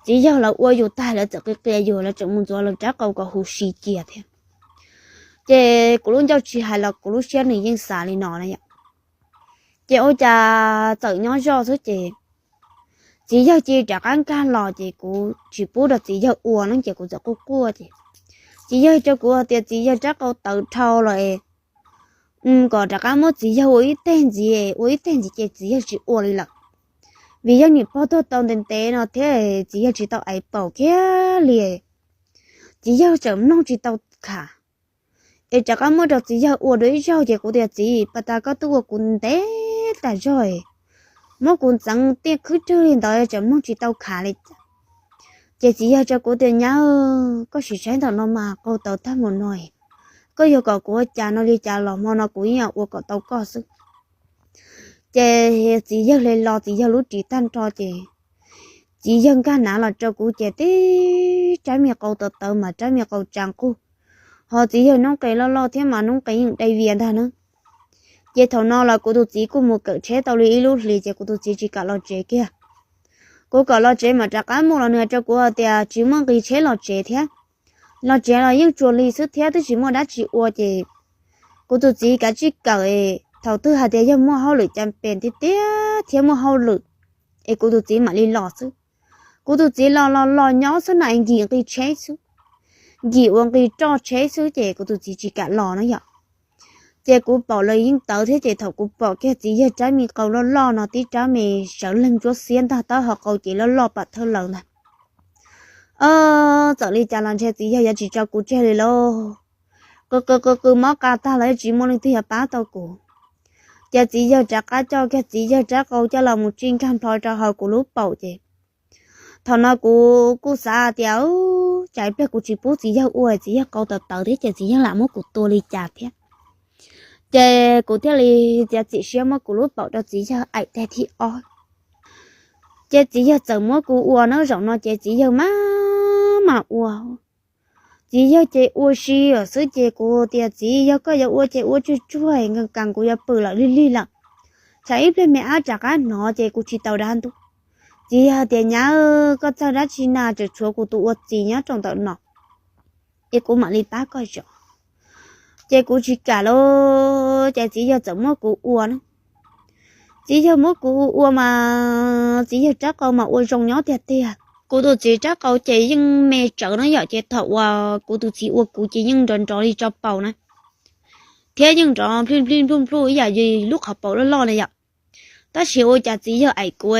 txiv yawg lawv ua yus tag lawv txawm qia qia yus, lawv tseem mus ntxuav lawv rab qau kom huv si cia thiab. Ces kuv lub ncauj tsis hais los kuv lub siab nws yeej xav li no na yom. Ces ua cas txawm nyob zoj xwb ces txiv yawg cia li rov qab nkag los ces kuv tsis pub rau txiv yawg ua no ces kuv txawm quaj quaj ces txiv yawg rau kuv hais tias txiv yawg rab qau tawv dhau lawm es kom rov qab muab txiv yawg ua ib teg ntxiv, ua ib teg ntxiv ces txiv yawg tsis ua li lawm. Vim yog niam pog tuag tau ntev ntev no thiab txiv yawg tsis tau aiv paum kiag li, txiv yawg tseem mloog tsis tau kham. Es rov qab muab rau txiv yawg ua dua ib zaug ces kuv tias txiv, pas tas koj twb ua kuv ntev tas zog, muab kuv ntxeev tiaj khwb rwg li ntawd tseem mloog tsis tau kham li. Ces txiv yawg rau kuv tias nyab, koj sim saib ntawm no mas qau tawv tag mus no, koj yuav kom kuv ua cas no li cas los hmo no kuv yeej ua kom tau koj xwb. Ces txiv yawg hle los txiv yawg lub ris tag nrho ces txiv yawg nkag nav los rau kuv ces tib rab me qau tawv tawv mas rab me qau tsa nqug, ho txiv yawg noob qes loj loj thiab mas noob qes yeej dai vias ntag na. Ces thaum no los kuv tus txiv kuj mus kawm tsheb tau li ib lub hlis ces kuv tus txiv tsis kam los tsev kiag. Kuv kom los tsev mas rov qab mus los nws hais rau kuv hais tias tsis muaj nqis tsheb los tsev thiab, los tsev los yeej tsuas li xwb thiab twb tsis muaj dab tsi ua ces kuv tus txiv kav tsij kawm, thaum twg hais tias yog muaj hauj lwm cas pem tiag tiag thiab muaj hauj lwm es kuv tus txiv mam li los xwb. Kuv tus txiv los los los nyob xwb na es nkim nqis tsheb xwb, nkim ua nqis roj tsheb xwb ces kuv tus txiv tsis kam los na yom. Ces kuv paum los yeej tawv thiab ces thaum kuv pom kiag txiv yawg rab me qau loj loj no tib rab me sawv leeg ntsuab xiab ntag, taub hau qau ces loj loj pam thawj lawm ntag. Txawm li cas los ntshe txiv yawg yuav tsis tso kuv tseg li lauj. Qw qw qw qw mob qa tag los tsis muaj leej twg yuav pab tau kuv. Ces txiv yawg rov qab coj kiag txiv yawg rab qau coj los mus tsij nkag nplho rau hauv kuv lub paum ces thaum no kuv kuj xav tias tsam ib pliag kuv tsis pub txiv yawg ua txiv yawg qau tawv tawv thiab ces txiv yawg lam muab kuv tua li cas thiab. Ces kuv thiaj li txiav txim siab muab kuv lub paum rau txiv yawg aim teg thib ob. Ces txiv yawg txawm muab kuv ua na, zaum no ces txiv yawg maj mam ua. Txiv yawg ces ua si xwb ces kuv tias txiv, yog koj yuav ua ces ua tsuag tsuag, nkees kas kuv yuav pw lawm lig lig lawm, tsam ib pliag me ab rov qab hnov ces kuv tsis tau dab ntub. Txiv yawg tias nyab, koj txawj dab tsi na, tseem tshuav kuv tus ua txiv nyob rau ntawm no es kuv mam li pab koj zov. Ces kuv tsis kam lauj, ces txiv yawg txawm muab kuv ua na. Txiv yawg muab kuv ua mas txiv yawg rab qau mas ua zoo nyob tiag tiag. Kuv tus txiv rab qau ces yeej me tsawv no yom, ces thaum uas kuv tus txiv ua kuv ces yeej nrov nrov li tso paus na, thiab yeej nrov nplij nplij nplij nplij ib yam li lub qhov paum loj loj na yom. Tab sis ua cas txiv yawg aim kuv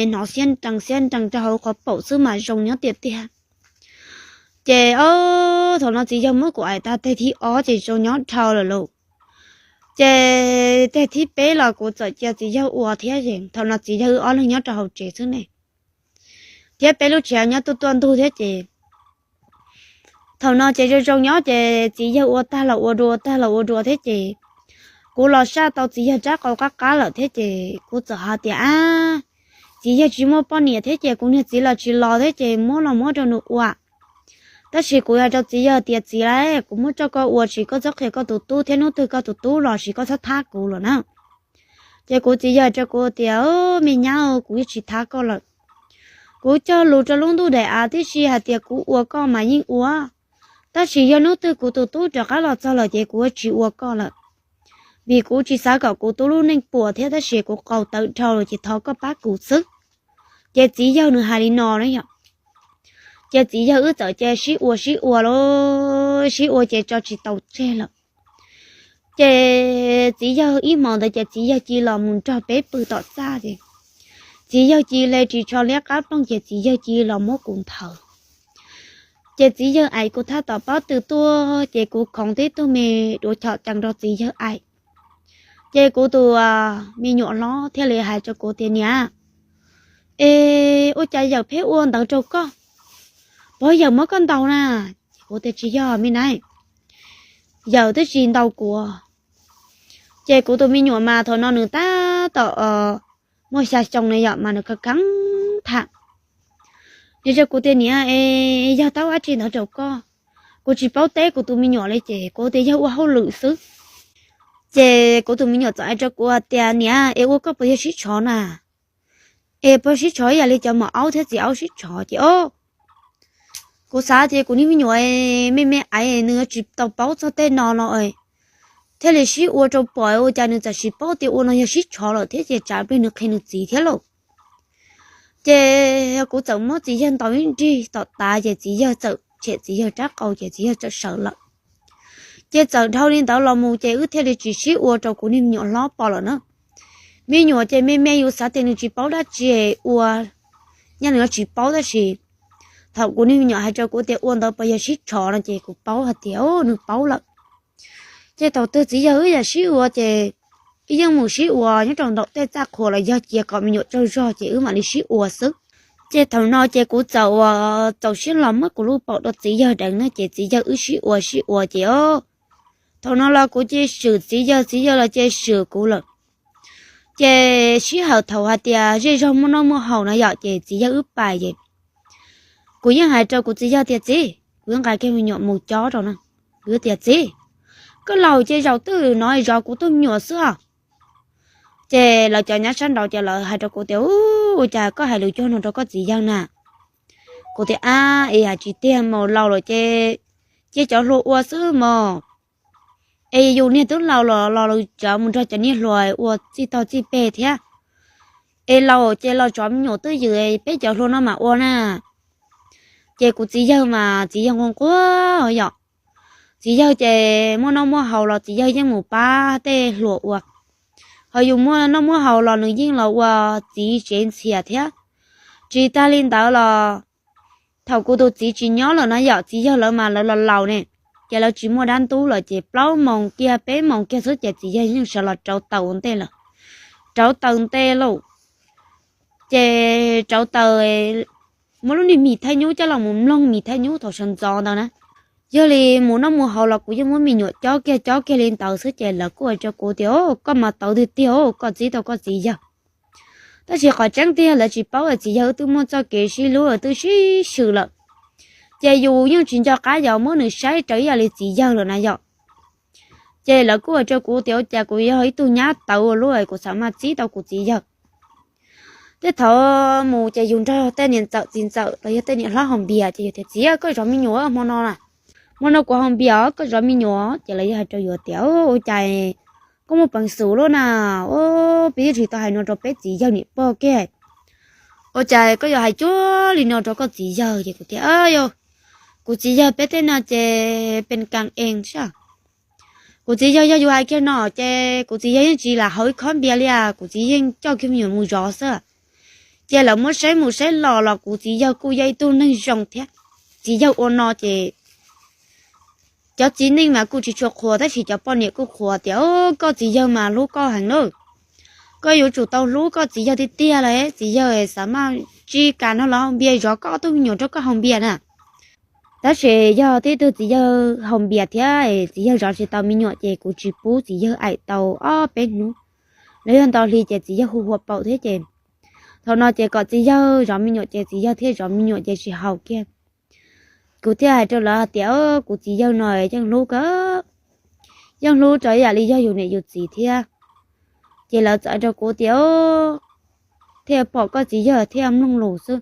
hnov xiab nrees xiab nrees rau hauv qhov paum xwb mas zoo nyob tiag tiag. Ces thaum no txiv yawg muab kuv aim tag teg thib ob ces zoo nyob dhau lawm lauj. Ces teg thib peb los kuv txawm cia txiv yawg ua thiab es thaum no txiv yawg wb ob leeg nyob rau hauv tsev xwb ne, thiab peb lub tsev nyob tuaj tuaj ntug thiab ces thaum no ces zoo zoo nyob ces txiv yawg ua tag los ua dua, ua tag los ua dua thiab ces kuv los saj tau txiv yawg rab qau qab qab lawm thiab ces kuv txawm hais tias ab, txiv yawg tsis muaj poj niam thiab ces kuv niag txiv los tsis los thiab ces muab los muab rau nws ua. Tab sis kuv hais rau txiv yawg tias txiv lauj, kuv muab rau koj ua tsis koj txhob qhia koj tus tub thiab hnub twg koj tus tub los tsis koj txhob thab kuv lawm na. Ces kuv txiv yawg rau kuv tias me nyab, kuv yeej tsis thab koj lawm. Kuv cog lus rau lub ntuj daim av tib si hais tias kuv ua koj mas yeej ua, tab sis yog hnub twg kuv tus tub rov qab los txog lawm ces kuv yuav tsis ua koj lawm, vim kuv tsis xav kom kuv tub lub neej puas thiab tab sis kuv qau tawv dhau lawm ces thov koj pab kuv xwb. Ces txiv yawg nws hais li no na yom. Ces txiv yawg wb txawm cia sib ua sib ua lauj, sib ua ces tso tsis tau tseg lawm. Ces txiv yawg ib hmo ntawd ces txiv yawg cia los mus nrog peb pw tom txaj ces txiv yawg cia hle ris tsho liab qab ploog ces txiv yawg cia los muab kuv nthawv. Ces txiv yawg aim kuv thaj tom pob tw tuaj ces kuv khoov tib tug me duav chom cees rau txiv yawg aim. Ces kuv tus me nyuam hlob thiaj li hais rau kuv tias niam, es ua cas yawm pheej ua ntawd rau koj? Puas yawm muab koj ntaus na? Ces kuv tias tsis yog me na, yawm twb tsis ntaus kuv. Ces kuv tus me nyuam mas thaum no nws tab tom muaj xya xyoo na yom mas nws kheev kheev tham. Nws rau kuv tias niam, es yog tau dab tsi ntawd rau koj? Kuv tsis paub teb kuv tus me nyuam li ces kuv tias yog ua hauj lwm xwb. Ces kuv tus me nyuam txawm hais rau kuv tias niam, es ua koj puas yog sib tshov na? es puas sib tshov ib yam li cov maum aub thiab txiv aub sib tshov ces o, kuv xav tias kuv niag me nyuam me me ais nws yuav tsis tau paub txog tej no no thiaj li sib ua rau pom ua cas nws txawm sis paub tias ua no yog sib tshov lawm thiab ces tsam pliag nws qhia nws txiv thiab lauj. Ces kuv txawm muab txiv yawg ntaus ib nrig tom tav ces txiv yawg txawm tshem txiv yawg rab qau ces txiv yawg txawm sawv lawm. Ces txawm dhau li ntawd los mus ces wb thiaj li tsis sib ua rau kuv niag me nyuam hlob pom lawm na. Me nyuam ces me me yus xav tias nws tsis paub dab tsi ua, nyaj nws yuav tsis paub tab sis thaum kuv niag me nyuam hais rau kuv tias ua ntawd puas yog sib tshov no ces kuv paub hais tias nws paub lawm. Ces thaum twg txiv yawg wb yam sib ua ces wb yeej mus sib ua nyob rau nraum tej txaj qhua los yog cia kom me nyuam tsaug zog ces wb mam li sib ua xwb. Ces thaum no ces kuv txawm ua txaus siab los muab kuv lub paum rau txiv yawg deev na ces txiv yawg wb sib ua sib ua ces o, thaum no los kuv cia swm txiv yawg, txiv yawg los cia swm kuv lawm. Ces sij hawm thaum hais tias zej zog muaj noj muaj haus na yom ces txiv yawg wb pais ces kuv yeej hais rau kuv txiv yawg tias txiv, kuv yeej nqa kiag me nyuam mus cob rau na. Kuv tias txiv, koj laus ces zaum twg no zov kuv tus me nyuam xwb os. Ces lawv cov nyob sab nraud ces lawv hais rau kuv tias ua cas koj hais lus cuag no rau koj txiv yawg na. Kuv tias ab es hais tsis tiag mas laus lawm ces cia cov hluas ua xwb mog. Es yus niag twb laus los los lawv tseem mus nrog cov niag hluas ua txij tog txij peg thiab. Es laus ces los zov me nyuam twj ywm peb cov hluas no mam ua na. Ces kuv txiv yawg mas txiv yawg nquag nquag yom. Txiv yawg ces muaj noj muaj haus los txiv yawg yeej mus pab tej hluas ua. Ho yus muaj noj muaj haus los nws yeej los ua txiv tsev ntxhias thiab. Tsis tag li ntawd los thaum kuv tus txiv tsis nyob lawm na yom, txiv yawg lawv mas lawv los laus ne, ces lawv tsis muaj dab ntub lawm ces plaub moos kiag peb moos kiag xwb ces txiv yawg yeej sawv los rauv taws ua ntej lawm. Rauv taws ntej lauj, ces rauv taws muab lub niag mis thaij nyub coj los mus mloog mis thaij nyub thaum sawv ntxov ntawd na. Yog li mus noj mus haus los kuv yeej muab me nyuam cob kiag cob kiag li ntawd xwb ces lawv kuj hais rau kuv tias koj mas tawv tiag tiag, koj txib tau koj txiv yawg. Tab sis qhov tseeb tiag lawv tsis paub es txiv yawg wb twb muaj txoj kev sib hlub twb sib swm lawm, ces yus yeej tsis nco qab yus muab nws saib raws ib yam li txiv yawg lawm na yom. Ces lawv kuj hais rau kuv tias ua cas kuv yog ib tug nyab tawv ua luaj kuv xav mas txib tau kuv txiv yawg. Tej thaum mus ces yus nrog tej niam ntxawm txiv ntxawm los yog tej niam hlob haus npias ces yus tias txiv, koj zov me nyuam hmo no na, hmo no kuv haus npias os, koj zov me nyuam. Ces lawv yog hais rau yus tias ua cas koj muaj peev xwm luaj na, peb yeej tsis tau hais no rau peb txiv yawg niam pog kiag, ua cas koj yuav hais cuag li no rau koj txiv yawg? Ces kuv tias kuv txiv yawg peb tej no ces pes kas ees xwb. Kuv txiv yawg yog yus hais kiag no ces kuv txiv yawg yeej tsis lam haus ib khob npias li, kuv txiv yeej coj kiag me nyuam mus zov xwb. Ces lawv muab saib mus saib los los kuv txiv yawg kuj yog ib tug neeg zoo thiab. Txiv yawg ua no ces cov txiv neej mas kuj tsis tshua qhuas tab sis cov poj niam kuj qhuas tias koj txiv yawg mas hlub koj heev lawm. Koj yuav tsum tau hlub koj txiv yawg tiag tiag lawm, txiv yawg xav mas tsis kam nrog lawv haus npias, zov koj ob tug me nyuam rau koj haus npias na. Tab sis yog tib tug txiv yawg haus npias thiab txiv yawg zov tsis tau me nyuam ces kuv tsis pub txiv yawg aim tau ob peb hnub, los yog ntau hli ces txiv yawg hu hua paum thiab ces thaum no ces kom txiv yawg zov me nyuam ces txiv yawg thiaj zov me nyuam ces tsis haus kiag. Kuv thiaj hais rau lawv hais tias kuv txiv yawg no yeej hlub kawg, yeej hlub rau ib yam li yog yus niam yus txiv thiab. Ces lawv txawm hais rau kuv tias thiaj pom koj txiv yawg thiaj mloog lus xwb.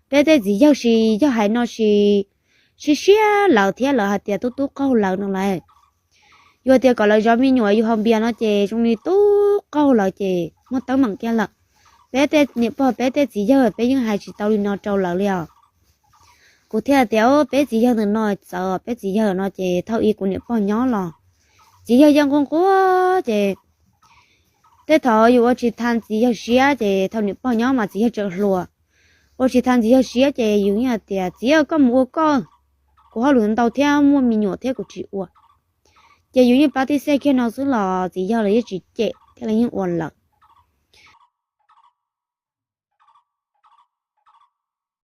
Peb tej txiv yawg sis yog hais no sis siab siab lawv thiab lawv hais tias tub tub qaug lawv no lawm. Yus tias kom lawv zov me nyuam yus haus npias no ces zoo li tub qaug lawv ces muaj teeb meem kiag lawm. Peb tej niam pog peb tej txiv yawg peb yeej hais tsis tau li no rau lawv li os. Kuv thiaj tias peb txiv yawg ntawm no txawv, peb txiv yawg no ces thaum ub kuv niam pog nyob los txiv yawg yeej nquag nquag ces tej thaum yus ua tsis tau txiv yawg siab ces thaum niam pog nyob mas txiv yawg tseem hluas, ua tsis tau txiv yawg siab ces yus yeej hais tias txiv, koj mus ua koj, kuv hauj lwm ntau thiab muaj me nyuam thiab kuv tsis ua. Ces yus yeej pab tib xej kiag no xwb los txiv yawg los yeej tsis cem thiab los yeej ua lawm.